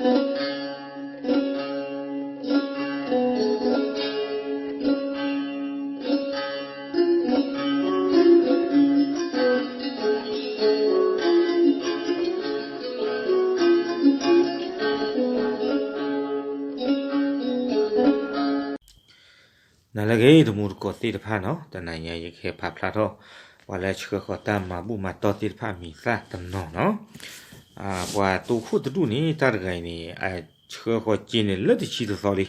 နလၢအဂ့ၤ တံၤသကိးသ့ၣ်တဖၣ်နီၤ, တနံၤညါအံၤ ယကဟဲဖးဖျါထီၣ် ပှၤလၢအဆှၢဃီၤတၢ်မၤဘူၣ်မၤတီၢ်သ့ၣ်တဖၣ်အမံၤသၣ်တနီၤနီၤ. ပှၤတိခိၣ်တဒူၣ်န့ၣ် တၢ်တဂၤအံၤန့ၣ် အဆှၢဃီၤစ့န့ၣ်လၢတဆံတသီလံ.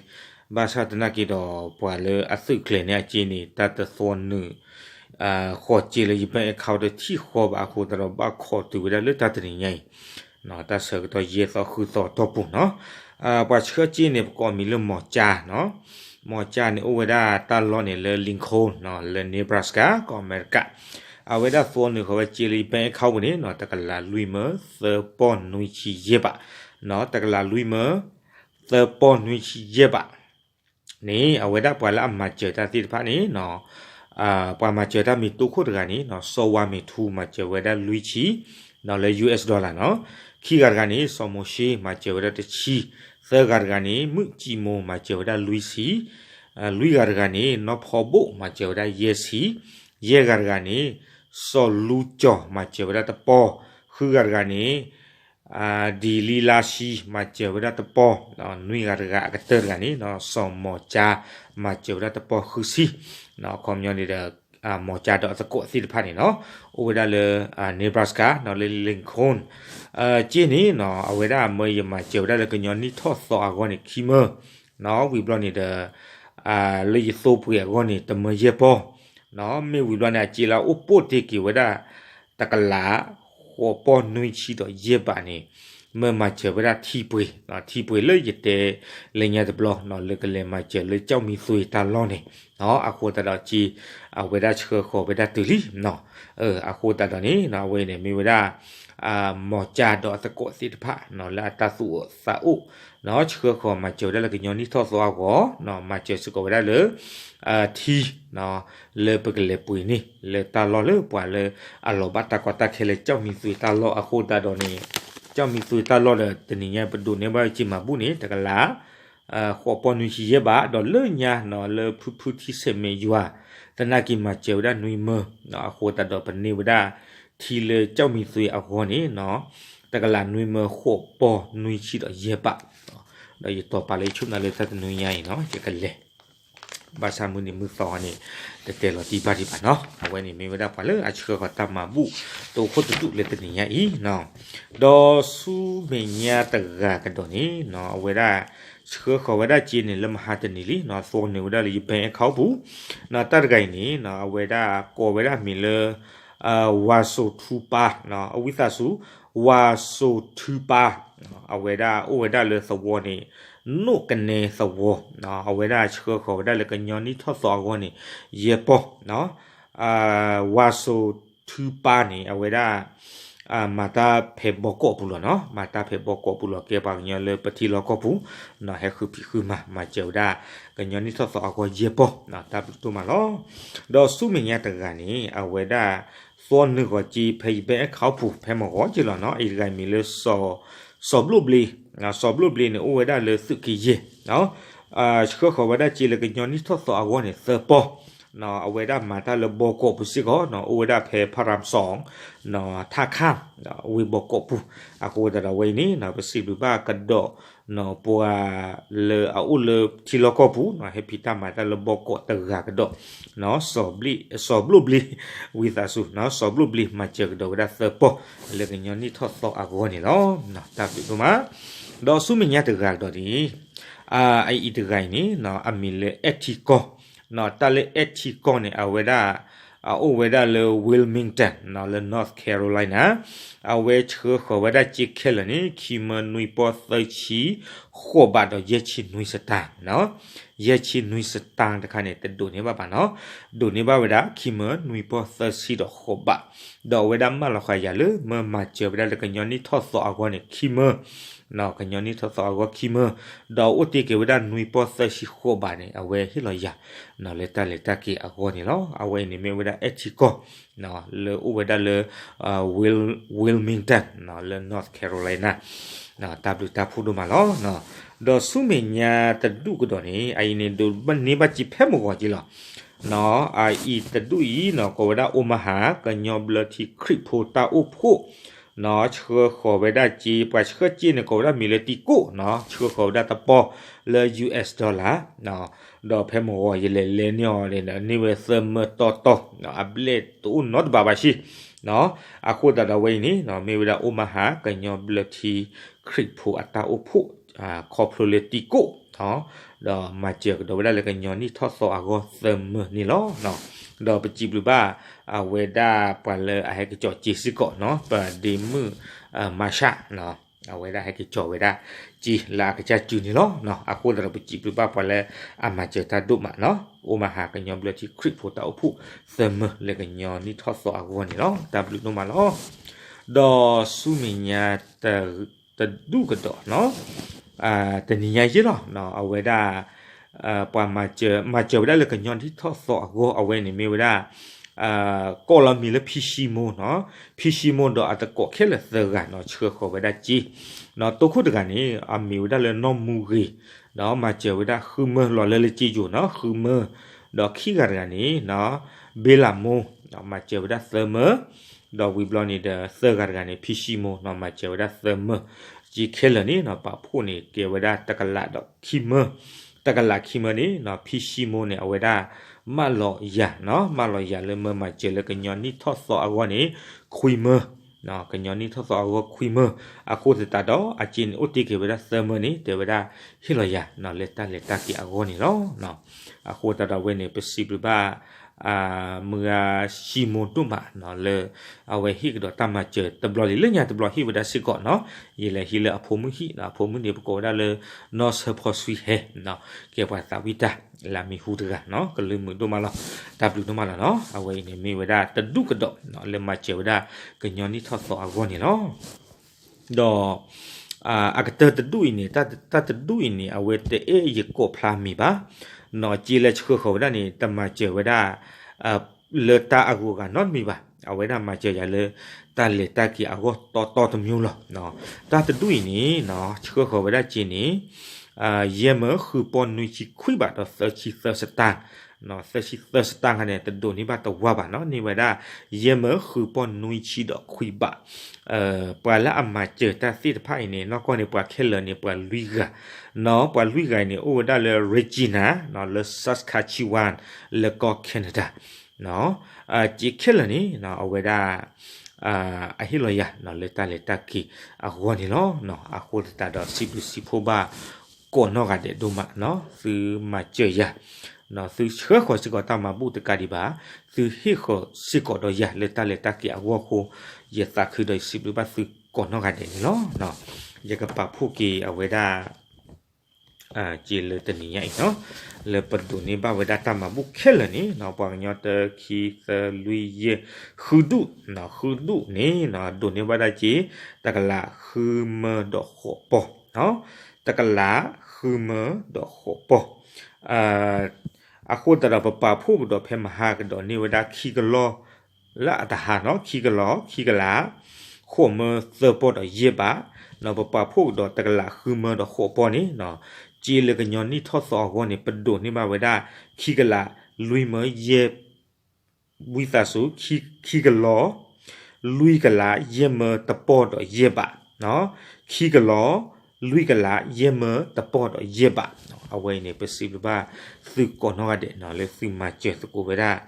ဘၣ်ဆၣ်သနာ်က့ဒီး ပှၤလၢအသုးကျဲၤန့ၣ်အစ့န့ၣ် တၢ်တသွီနုာ် ဃီၤစ့လၢယ bank account တထံၣ်ဃီဘၣ်အဃိသတးဒီး ဘၣ်ခိးတုၤဝဲဒၣ်လၢတၢ်တနံၤညါအံၤ တၢ်ဆၢကတီၢ်ယဲၢ်သီဃုသီအတီၢ်ပူၤနီၤ. ပှၤဆှၢစ့န့ၣ် ပကိးအမံၤလၢ မီၤကၠါနီၤ. မီၤကၠါန့ၣ် အိၣ်ဝဲဒၣ်တၢ်လီၢ်န့ၣ်လၢ Lincoln နီၤ, လၢ Nebraska ကီၢ်အမဲရကၤ. အဝဲဒၣ်သွီနုာ်ဃီၤဝဲစ့လၢယ bank account ပူၤန့ၣ်နီၤ တကလးလွံၢ်မၢသၢပီၢ်နွံဆံယဲၢ်ဘး, တကလးလွံၢ်မၢသၢပီၢ်နွံဆံယဲၢ်ဘး န့ၣ် အဝဲဒၣ်ပှၤလၢအမၤစၢၤတၢ်သ့ၣ်တဖၣ်န့ၣ်နီၤ, ပှၤမၤစၢၤတၢ်မ့ၢ်တိခိၣ်တဂၤန့ၣ်နီၤ စီၤဝါမ့ၤထူ မၤစၢၤဝဲဒၣ်လွံၢ်ဆံ နီၤ လၢ ယူဢၣ်စၢ် dollar နီၤ. ခံဂၤတဂၤန့ၣ် စီၤမိၤၡ့ မၤစၢၤဝဲဒၣ်တဆံ, သၢဂၤတဂၤန့ၣ် မုၣ်စံမိၤ မၤစၢၤဝဲဒၣ်လွံၢ်ဆံ, လွံၢ်ဂၤတဂၤန့ၣ် နီၢ်ဖီဘိၣ် မၤစၢၤဝဲဒၣ်ယဲၢ်ဆံ, ယဲၢ်ဂၤတဂၤန့ၣ် စီၤလူကၠီၤ မၤစၢၤဝဲဒၣ်တပီၢ်, ဃုဂၤတဂၤန့ၣ် ဒ်လံလါဆံ မၤစၢၤဝဲဒၣ်တပီၢ်, နွံဂၤတဂၤအကတၢၢ်တဂၤန့ၣ်နီၤ စီၤမီၤကၠါ မၤစၢၤဝဲဒၣ်တပီၢ်ဃုဆံ, အခီပညီန့ၣ်ဒီး မီၤကၠါဒီးအသကိးသ့ၣ်တဖၣ်န့ၣ်နီၤ အိၣ်ဝဲဒၣ်လၢ Nebraska နီၤ လၢ Lincoln စ့န့ၣ်နီၤ အဝဲဒၣ်မၢယမၤစၢၤဝဲဒၣ်လၢကညီနံၣ်ထီၣ်သီအဂီၢ်န့ၣ် ခံမၢ နီၤ ဝံၤဘျီန့ၣ်ဒီး လၢယသိပှ့ၤအဂီၢ်န့ၣ် တမၢယဲၢ်ပီၢ်, နီၤ မ့ၢ်ဝံၤဘျီန့ၣ် အစ့လၢအအိၣ်ပိၢ်တ့ၢ်က့ၤဝဲဒၣ် တကလး ဃိးပီၢ်နွံဆံဒီးယဲၢ်ဘးန့ၣ် မၢမၤစၢၤဝဲဒၣ်ထံပှ့ၤ, ထံပှ့ၤလၢယတဲလၢညါတဘျီနီၤ လၢကလဲၤမၤစၢၤလၢကၠီၣ်မံသွ့တၢ်လီၢ်န့ၣ်, အဃိသတးဒီးစ့ အဝဲဒၣ်ဆှၢဃီၤဝဲဒၣ်တုၤလံနီၤ, အဃိသတးဒီးန့ၣ် အဝဲန့ၣ်မ့ၢ်ဝဲဒၣ် မီၤကၠါဒီးအသကိးသ့ၣ်တဖၣ်နီၤ လၢအတၢ်သူၣ်အိၣ်သးအိၣ် နီၤ ဆှၢဃီၤမၤစၢၤဝဲဒၣ်လၢကညီနံၣ်ထီၣ်သီအဂီၢ်, မၤစၢၤစ့ၢ်ကီးဝဲဒၣ်လၢ ထံ လၢပကလဲၤပှ့ၤန့ၢ် လၢတၢ်လီၢ်လၢပှၤလၢအလီၤဘၣ်တၢ်ကီတၢ်ခဲလၢကၠီၣ်မံသွ့တၢ်လီၢ်အဃိသတးဒီးန့ၣ်, ကၠီၣ်မံသွ့တၢ်လီၢ်ဒီး တနံၤညါ ပဒိးန့ၢ်ဘၣ်စ့မၤဘူၣ်န့ၣ် တကလး ဃိးပီၢ်နွံဆံယဲၢ်ဘး ဒီးလၢညါနီၤ လၢဖုဖုထံဆဲးမဲးယွၤ သနာ်က့မၤစၢၤဝဲဒၣ်နွံမၢ အဃိသတးဒီးပန့ၢ်ဝဲဒၣ် ထံလၢကၠီၣ်မံသွ့အဂီၢ်န့ၣ်နီၤ တကလးနွံမၢဃိးပီၢ်နွံဆံဒီးယဲၢ်ဘး, ဒီးယတီၤပာ်လၢယဆိကမိၣ်လၢတၢ်တနွံညါအံၤနီၤ ယကလဲၤ ဘၣ်ဆၣ်မုၢ်နံၤမုၢ်သီန့ၣ် တတဲလီၤတံၢ်ဘၣ်ဒံးဘၣ်နီၤ, အဝဲန့ၣ်မ့ၢ်ဝဲဒၣ်ပှၤလၢအဆှၢဃီၤတၢ်မၤဘူၣ် တအိၣ်ခိၣ်တဒူၣ်လၢတနံၤညါအံၤနီၤ, ဒီးဆူမဲာ်ညါတဂၤကဒီးန့ၣ်နီၤ အဝဲဒၣ် ဆှၢဃီၤဝဲဒၣ်စ့န့ၣ် လၢမဟါတနံၤလံနီၤ သွီနုာ်ဝဲဒၣ်လၢယ bank account ပူၤ, နီၤ တၢ်တဂၤအံၤန့ၣ်နီၤ အဝဲဒၣ်ကိးဝဲဒၣ်မံၤလၢ ဝါစိၤထူပၢ်နီၤ အဝံသးစူၤ ဝါစိၤထူပၢ်, အဝဲဒၣ်အိၣ်ဝဲဒၣ်လၢသဝီန့ၣ် နိၣ်ကနဲသဝီ, အဝဲဒၣ်ဆှၢဃီၤဝဲဒၣ်လၢကညီနံၣ်ထီၣ်သီအဂီၢ်န့ၣ် ယဲၢ်ပီၢ်, ဝါစိၤထူပၢ်န့ၣ် အဝဲဒၣ် မၤတၢ်ဖဲဘီကီးပူၤလီၤနီၤ, မၤတၢ်ဖဲဘီကီးပူၤလီၤ ကဲပှၤကညီလၢပထံလီၢ်ကီၢ်ပူၤ, ဟဲဃုဖံးဃုမၤ မၤစၢၤဝဲဒၣ် ကညီနံၣ်ထီၣ်သီအဂီၢ်ယဲၢ်ပီၢ်, တၢ်ဘျုးဒိၣ်မးလီၤ. ဒီးဆူမဲာ်ညါတဂၤန့ၣ် အဝဲဒၣ် သွီနုာ်ဃီၤစ့ဖဲယ bank account ပူၤ ဖဲမုၢ်ဂီၤက့ၤလီၤနီၤ, အံၤတဂၤမံၤလၢ စီၤဘျိၣ်ဘျ့, စီၤဘျိၣ်ဘျ့န့ၣ် အိၣ်ဝဲဒၣ်လၢသုးက့ယဲၢ် ဆှၢဃီၤဝဲဒၣ်စ့လၢကညီနံၣ်ထီၣ်သီအဂီၢ်န့ၣ် သၢပီၢ်, အဝဲဒၣ်မၤတၢ်လၢဘီကီးပူၤစ့ၢ်ကီးနီၤ, အိၣ်ဝဲဒၣ်ဖဲ ဖရၣ်စၣ် ထၣ်ခၣ် ဝ့ၢ်ဘီကီးပူၤ, အဃိသတးဒီးဝဲအံၤန့ၣ် ပစံးဘျုးဘၣ်ကဒီး ပှၤလၢအအိၣ်လၢထံလီၢ်ကီၢ်ပူၤ ဟဲဖံးတၢ်မၤတၢ်လၢဘီကီးတဂၤကဒီး စီၤဘျိၣ်ဘျ့ ဝံသးစူၤ စီၤဘျိၣ်ဘျ့မၤစၢၤကဒီးဝဲဒၣ်သၢပီၢ် လၢကညီနံၣ်ထီၣ်သီအဂီၢ်န့ၣ်လီၤ. တၢ်ဘျုးဒိၣ်မး, ဒီးဆူမဲာ်ညါတဂၤကဒီးန့ၣ် အအံၤတဂၤအံၤန့ၣ် အမံၤလၢအဲၣ်ထံကီၢ်, တၢ်လၢအဲၣ်ထံကီၢ်န့ၣ် အဝဲဒၣ် အအိၣ်ဝဲဒၣ်လၢ Wilmington လၢ North Carolina, အဝဲဆှၢဃီၤဝဲဒၣ်စ့ခဲလၢာ်န့ၣ် ခံမၢနွံပီၢ်သၢဆံဃိးဘးဒီးယဲၢ်ဆံနွံစတၢ်, ယဲၢ်ဆံနွံစတၢ်တခါန့ၣ် တဒိးန့ၢ်ဘၣ်ဘၣ်နီၤ, ဒိးန့ၢ်ဘၣ်ဝဲဒၣ် ခံမၢနွံပီၢ်သၢဆံဒီးဃိးဘး, ဒီးအဝဲဒၣ်မၢလီၤဃာ်ယၤလၢ မၢမၤစၢၤဝဲဒၣ်လၢကညီနံၣ်ထီၣ်သီအဂီၢ်န့ၣ် ခံမၢ ကညီနံၣ်ထီၣ်သီအဂီၢ်ခံမၢ, ဒီးအိၣ်တ့ၢ်က့ၤဝဲဒၣ်နွံပီၢ်သၢဆံဃိးဘးန့ၣ် အဝဲဟ့ၣ်လီၤယၤ လၢတၢ်လဲၤတၢ်က့ၤအဂီၢ်န့ၣ်လီၤ. အဝဲအံၤန့ၣ်မ့ၢ်ဝဲဒၣ်အဲၣ်ထံကီၢ် လၢအိၣ်ဝဲဒၣ်လၢ Wilmington လၢ North Carolina တၢ်ဘျုးတၢ်ဖှိၣ်ဒိၣ်မးလီၤ. ဒီးဆူမဲာ်ညါတဒူၣ်ကဒီးန့ၣ် အအံၤန့ၣ်ဒိးန့ၢ်ဘၣ်စ့ဖဲမုၢ်ဂီၤက့လီၤ. အအံၤတဒူၣ်အံၤ ကိးဝဲဒၣ် Omaha ကညီဘျၢထံခရံာ်ဖိတၢ်အိၣ်ဖှိၣ် ဆှၢဃီၤဝဲဒၣ်စ့ ပှၤဆှၢစ့န့ၣ် ကိးဝဲဒၣ်မံၤလၢတံကိၣ် ဆှၢဃီၤဝဲဒၣ်တပီၢ်လၢ US dollar ဒီးဖဲမုၢ်ဂီၤယလဲၤလဲန့ၢ်အီၤန့ၣ် န့ၢ်ဝဲသၢမၢတီတီ အဘျဲၣ်တအိၣ်နီတဘးဘၣ်ဆ့ အဃိသတးဒီးဝဲအံၤန့ၣ် မ့ၢ်ဝဲဒၣ် Omaha ကညီဘျၢထံခရံာ်ဖိအတၢ်အိၣ်ဖှိၣ် ခီဖျိလၢတံကိၣ် ဒီးမၤစၢၤကဒီးဝဲဒၣ်လၢကညီနံၣ်ထီၣ်သီအဂီၢ်သၢမၢန့ၣ်လီၤ. ဒီးပစံးဘျုးဘၣ် အဝဲဒၣ်ပှၤလၢအဟဲက့ၤစိာ်စ့စ့ၢ်ကီးနီၤ ပဒ့မုၣ် မၤရှး အဝဲဒၣ်ဟဲက့ၤစိာ်ဝဲဒၣ်စ့လၢအကစၢ်စုန့ၣ်လီၤ. အဃိသတးဒီးပစံးဘျုးဘၣ်ပှၤလၢအမၤစၢၤတၢ်ဒိၣ်မးနီၤ အိၣ်မၤဟးကညီဘျၢထံခရံာ်ဖိတၢ်အိၣ်ဖှိၣ်သၢမၢလၢကညီနံၣ်ထီၣ်သီအဂီၢ်န့ၣ်လီၤ. တၢ်ဘျုးဒိၣ်မးလီၤ. ဒီးဆူမဲာ်ညါ တဒူၣ်ကဒီးနီၤ တနံၤညါယ့ၢ်လီၤ အဝဲဒၣ် ပှၤမၤစၢၤ မၤစၢၤဝဲဒၣ်လၢကညီနံၣ်ထီၣ်သီအဂီၢ် အဝဲန့ၣ်မ့ၢ်ဝဲဒၣ် ကိးလီၤမံၤလၢဖံၡံမိၢ်နီၤ ဖံၡံမိၢ်ဒီးအသကိးခဲလၢာ်သၢဂၤနီၤ ဆှၢဃီၤဝဲဒၣ်စ့ တိခိၣ်တဂၤန့ၣ် အမံၤဝဲဒၣ်လၢနီၢ်မူဂ့ၤ ဒီးမၤစၢၤဝဲဒၣ်ဃုမၢ လီၤလၢလၢစ့ယိၤနီၤ ဃုမၢ ဒီးခံဂၤတဂၤန့ၣ် ဘ့လးမိၢ် မၤစၢၤဝဲဒၣ်သၢမၢ ဒီးဝံၤဘျီန့ၣ်ဒီးသၢဂၤတဂၤန့ၣ် ဖံၡံမိၢ်နီၤ မၤစၢၤဝဲဒၣ်သၢမၢ စ့ခဲလၢာ်န့ၣ်နီၤ ပာ်ဖှိၣ်န့ၣ် ကဲဝဲဒၣ်တကလးဒီးခံမၢ တကလးခံမၢန့ၣ်နီၤ ဖံၡံမိၢ်န့ၣ် အဝဲဒၣ် မၢလီၤယၤနီၤ မၢလီၤယၤလၢမၢမၤစၢၤလၢကညီနံၣ်ထီၣ်သီအဂီၢ်န့ၣ် ခွံမၢ ကညီနံၣ်ထီၣ်သီအဂီၢ်ခွံမၢ အဃိသတးဒီးအစ့န့ၣ်အိၣ်တ့ၢ်က့ၤဝဲဒၣ်သၢမၢန့ၣ် တဲဝဲဒၣ်ဟ့ၣ်လီၤယၤနီၤ လၢတၢ်လဲၤတၢ်က့ၤအဂီၢ်န့ၣ်လီၤ. အဃိသတးဒီးဝဲန့ၣ် ပစံးဘျုးဘၣ် မုၢ်ဂၤၡံမိၢ်ဒိၣ်မးနီၤ လၢ အဝဲဟ့ၣ်ကဒီးတၢ်မၤစၢၤတဘျီလံ လၢညါတဘျီဟ့ၣ်ဝဲဒၣ်စ့ၢ်ကီးနီၤ ယလဲၤဟံးလၢအဖိမုၣ်ဟံၣ်နီၤ အဖိမုၣ်န့ၣ် ပကိးဝဲဒၣ်လၢ နီၢ်ဆၢဖီဆွံဟဲ ကဲပှၤသးဝံၣ်တၢ် လၢမံၤဟူတဂၤနီၤ ကလုၢ်မုာ်ဒိၣ်မးလီၤ တၢ်ဘျုးဒိၣ်မးလီၤနီၤ အဝဲအံၤန့ၣ်မ့ၢ်ဝဲဒၣ်တဒူၣ်ကဒီးနီၤ လၢမၤစၢၤဝဲဒၣ်ကညီနံၣ်ထီၣ်သီအဂီၢ်န့ၣ်လီၤ. ဒီး အကတၢၢ်တဒူၣ်အံၤန့ၣ် တၢ်တဒူၣ်အံၤန့ၣ် အဝဲတအဲၣ်ယကိးဖျါမံၤဘၣ် နီၤ စ့လၢဆှၢဃီၤဝဲဒၣ်န့ၣ် တမၤစၢၤဝဲဒၣ် လၢတၢ်အဂုၤအဂၤနီတမံၤဘၣ် အဝဲဒၣ်မၤစၢၤယၤလၢ တၢ်လဲၤတၢ်က့ၤအဂီၢ်တီတီတမျိုးလီၤ. တၢ်တဒူၣ်အံၤန့ၣ်နီၤ ဆှၢဃီၤဝဲဒၣ်စ့န့ၣ် ယဲၢ်မၢဃုပီၢ်နွံဆံခွံဘးဒီးသၢဆံသၢစတၢၢ် သၢဆံသၢစတၢၢ်ခါန့ၣ် တဒိးန့ၢ်ဘၣ်တဝၢ်ဘၣ်နီၤ န့ၢ်ဝဲဒၣ် ယဲၢ်မၢဃုပီၢ်နွံဆံဒီးခွံဘး ပှၤလၢအမၤစၢၤတၢ်သ့ၣ်တဖၣ်အံၤန့ၣ် နီၢ်ကီၢ်န့ၣ် ပှၤခဲလၢာ်န့ၣ် ပှၤလွံၢ်ဂၤ နီၤ ပှၤလွံၢ်ဂၤအံၤန့ၣ် အိၣ်ဝဲဒၣ်လၢ Regina နီၤ လၢ Saskatchewan လၢကီၢ် Canada နီၤ စ့ခဲလၢာ်န့ၣ် အဝဲဒၣ် အဟ့ၣ်လီၤယၤနီၤ လၢတၢ်လဲၤတၢ်က့ၤအဂီၢ်န့ၣ်လီၤ. အဃိသတးဒီးစံးဘျုးစံးဖှိၣ်ဘၣ် ကိးနီၢ်ဂၤဒဲးဒိၣ်မးနီၤ သုမၤစၢၤယၤ သုဆှၢဃီၤစ့ၢ်ကီးတၢ်မၤဘူၣ်တကးဒံးဘၣ် သုဟ့ၣ်ဃီၤစ့ၢ်ကီးဒီးယၤလၢတၢ်လဲၤတၢ်က့ၤအဂီၢ်အဃိ ယသးခုဒီးယစံးဘျုးဘၣ်သုကိးနီၢ်ဂၤဒဲးန့ၣ်လီၤ. ယကပာ်ဖှိၣ်က့ၤအဝဲဒၣ် စ့လၢတနံၤညါအံၤနီၤ လၢပဒိးန့ၢ်ဘၣ်ဝဲဒၣ်တၢ်မၤဘူၣ်ခဲလၢာ်န့ၣ်နီၤ ပှၤကညီတၢ ခံ သၢ လွံၢ် ယဲၢ် ဃုဒူၣ်နီၤ ဃုဒူၣ်န့ၣ်နီၤ ဒိးန့ၢ်ဘၣ်ဒၣ်စ့ တကလးဃုမၢဒီးဃိးပီၢ် တကလးဃုမၢဒီးဃိးပီၢ် အဃိသတးဒီးပပာ်ဖှိၣ်ကဒီးဖဲမဟါကဒီးန့ၢ်ဝဲဒၣ်ခံကလီၢ် လၢအတဟါနီၤ ခံကလီၢ် ခံကလး ဃိးမၢသၢပီၢ်ဒီးယဲၢ်ဘး ဒီးပပာ်ဖှိၣ်ကဒီးတကလးဃုမၢဒီးဃိးပီၢ်န့ၣ်နီၤ စ့လၢကညီနံၣ်ထီၣ်သီအဂီၢ်န့ၣ် ပဒိးန့ၢ်ဘၣ်ဝဲဒၣ် ခံကလးလွံၢ်မၢယဲၢ် ဝံသးစူၤ ခံကလီၢ် လွံၢ်ကလး ယဲၢ်မၢတပီၢ်ဒီးယဲၢ်ဘး ခံကလီၢ် လွံၢ်ကလး ယဲၢ်မၢတပီၢ်ဒီးယဲၢ်ဘး အဝဲအံၤန့ၣ် ပစံးဘျုးဘၣ်သုကိးနီၢ်ဂၤဒဲးနီၤ လၢသုမၤစၢၤသကိးဝဲဒၣ်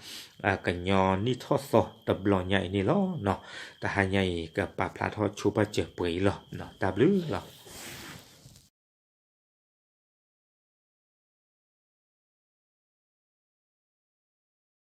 ကညီနံၣ်ထီၣ်သီတဘျီညါအံၤန့ၣ်လီၤ. တဟါညါအံၤ ကပာ်ဖျါထီၣ်ဆိပာ်စၢၤပှဲၤအံၤလီၤ. တၢ်ဘျုးလီၤ.